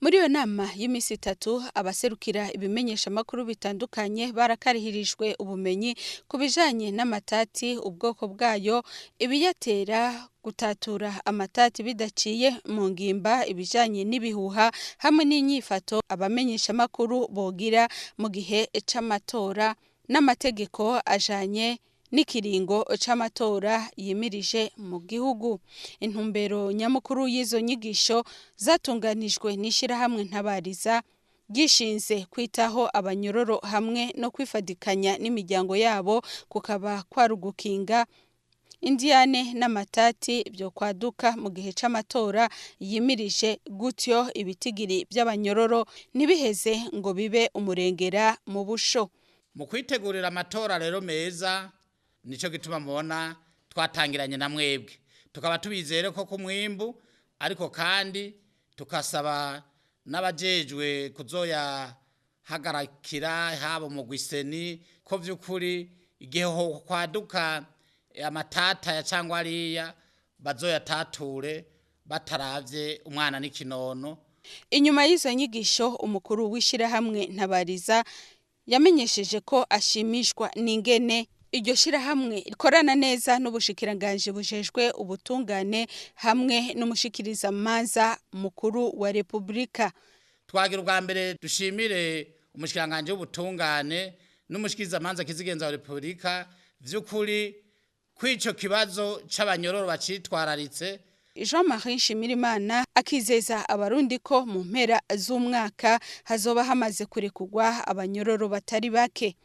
Muri iyo nama y'imisi itatu, abaserukira ibimenyeshamakuru bitandukanye barakarihirijwe ubumenyi ku bijanye n'amatati, ubwoko bwayo, ibiyatera, gutatura amatati bidaciye mu ngimba, ibijanye n'ibihuha hamwe n'inyifato abamenyeshamakuru bogira mu gihe c'amatora n'amategeko ajanye n'ikiringo c'amatora yimirije mu gihugu. Intumbero nyamukuru y'izo nyigisho zatunganijwe n'ishirahamwe Ntabariza ryishinze kwitaho abanyororo hamwe no kwifadikanya n'imiryango yabo, kukaba kwari ugukinga indiyane n'amatati vyo kwaduka mu gihe c'amatora yimirije, gutyo ibitigiri vy'abanyororo ntibiheze ngo bibe umurengera mu busho. Mu kwitegurira amatora rero meza, nico gituma mubona twatangiranye na mwebwe, tukaba tubizere ko ku mwimbu, ariko kandi tukasaba n'abajejwe kuzoyahagarikira, haba mu gwiseni, ko vy'ukuri igihe ho kwaduka amatata ya cangwa ariya bazoyatature bataravye umwana n'ikinono. Inyuma y'izo nyigisho, umukuru w'ishirahamwe Ntabariza yamenyesheje ko ashimishwa n'ingene iryo shirahamwe rikorana neza n'ubushikiranganji bujejwe ubutungane hamwe n'umushikirizamanza mukuru wa Republika. Twagira ubwa mbere dushimire umushikiranganji w'ubutungane n'umushikirizamanza kizigenza wa Republika, vy'ukuri kw'ico kibazo c'abanyororo bacitwararitse. Jean-Marie Nshimirimana akizeza abarundi ko mu mpera z'umwaka hazoba hamaze kurekurwa abanyororo batari bake.